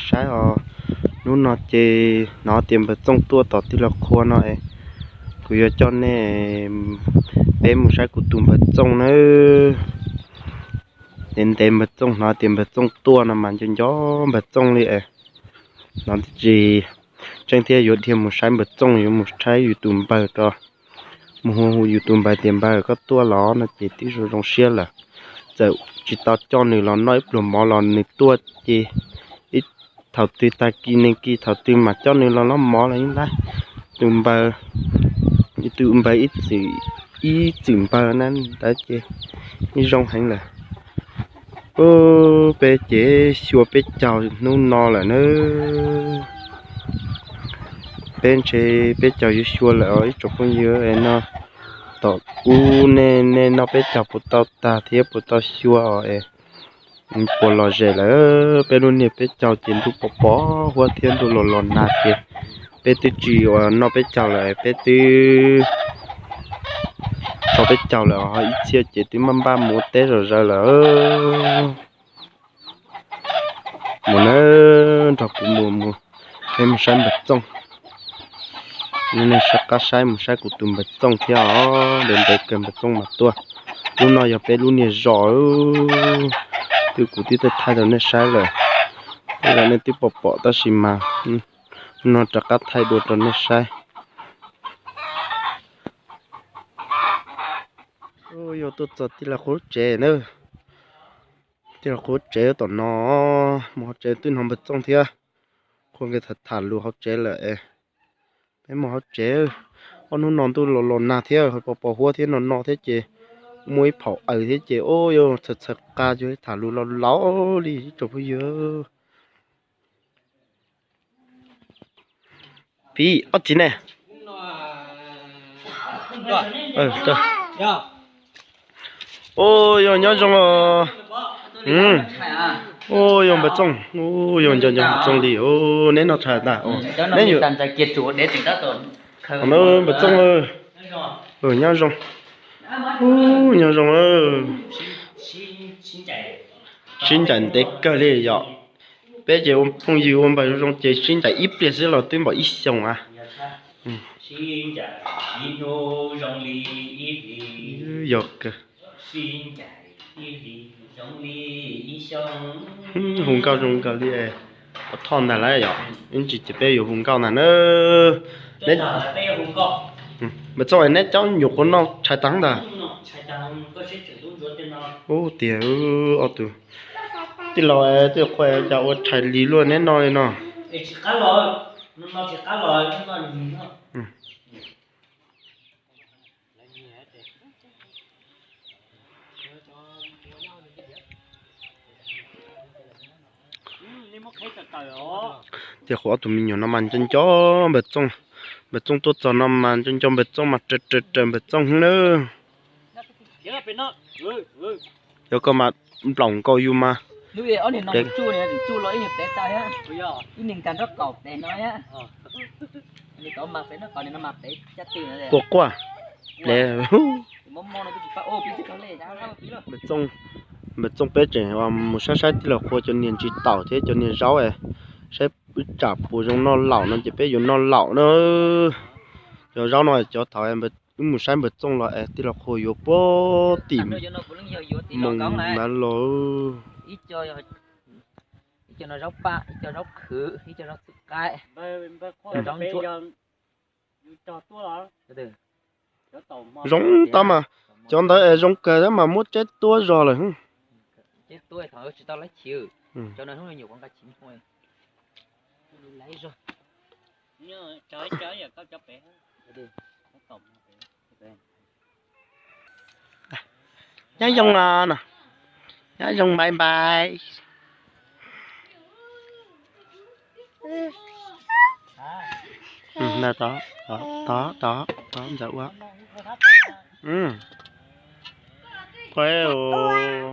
saib os. Hnub no ces hnov tias npawg Txooj tuaj tom tij laug Qhua no es kuv yuav coj nej peb mus saib kuv tus npawg Txooj nawb. Ntev ntev npawg Txooj, hnov tias npawg Txooj tuaj no mas nco nco npawg Txooj li es. Hnov tsis tseeb thiab yuav dhia mus saib npawg Txooj, yuav mus saib yus tus npawg rau, mus hu hu yus tus npawg tias npawg koj tuaj los no ces twb zoo zoo siab lawm. Txawm tsis tau coj nws los noj ib pluag mov los nws tuaj ces ib thaum twg tag kis neeg kis thaum twg mam coj nws los noj mov los yeej tau. Tus npawg, tus npawg ib txwm, ib txwm npawg na ntawd ces yeej zoo heev lawm. Ub, peb ces xyuas peb caug hnub no lawm na. Peb ntshe peb caug yuav xyuas lawm os ib tsoom phooj ywg no. Tom ub nej, nej noj peb caug puas tau tag thiab puas tau xyuas os es puas lom zem lawm. Peb lub niag peb caug ces ntuj pom pom huab thiab ntuj los los nag ces peb twb tsis noj peb caug lawm, peb twb tso peb caug lawm ho ib txhia ces twb maj npaj mus ua teb zom zaws lawm. Mus na, nrog kuv mus, mus, peb mus saib npawg Txooj. Nej sawv qab saib, mus saib kuv tus npawg Txooj thiab os, ntev ntev kawg npawg Txooj mas tuaj. Lub no yog peb lub niag zos, twb kuv twb thaij thaij rau nej saib lawm, tej zaum nej twb pom pom tab sis mas no rov qab thaij dua rau nej saib. Yog tuaj txog tij laug Qhua tsev na, tij laug Qhua tsev tom no, mus hauv tsev twb hnov npawg Txooj thiab Qhua nkawd tham tham lus hauv tsev lawm es peb mus hauv tsev. Ob hnub no ntuj los los nag thiab pos pos huab thiab no no thiab ces muaj ib phaum aws thiab ces ub yuav txhawv txhawv qa, yuav tham lus laus laus li ib tsoom phooj ywg. Pib ob txiv ne. Ub, yog nyob zoo os. Ub, yog npawg Txooj, ub, yog nco nco npawg Txooj li. Neb noj tshais ntag. Neb yuav, npawg Txooj, nyob zoo. Ub, nyob zoo. Sib ncaim ntev kawg li yom. Peb ces ua phooj ywg ua npawg zoo zoo ces sib ncaim ib pliag xwb los twb npaum ib xyoos a. Yog kawg. Hu nkauj zoo nkauj li. Thoj ntag lauj yom, ib ntsis ces peb yuav hu nkauj ntag na. Npawg Txooj, neb cov nyuam qhuav noj tshais tag ntag. Ub tiag, ob tug tij laug twb qhuas cas ua tshais lig luaj neb noj li no. Tias qhuav ob tug me nyuam no mas nco nco npawg Txooj, npawg Txooj tuaj txog no mas nco nco npawg Txooj mas raws raws raws npawg Txooj nawb. Yog koj mas nplaum nkaus yus mas. Quaj quaj. Npawg Txooj peb tseem mus saib saib tij laug Qhua cov niag ntsis taum thiab cov niag zaub, saib wb tsam puas zoo noj laum no ces peb yuav noj laum na. Cov zaub no cov thaum wb mus saib npawg Txooj los es tij laug Qhua yuav puag tim moos ntawd los. Zoo tau mas, cov ntawd es zoo kawg tab mas muab tseb tuab zog lawm. Nyob zoo os, nyob zoo, bye bye. Tod tod tod, ntxawm ua. Qhuav os.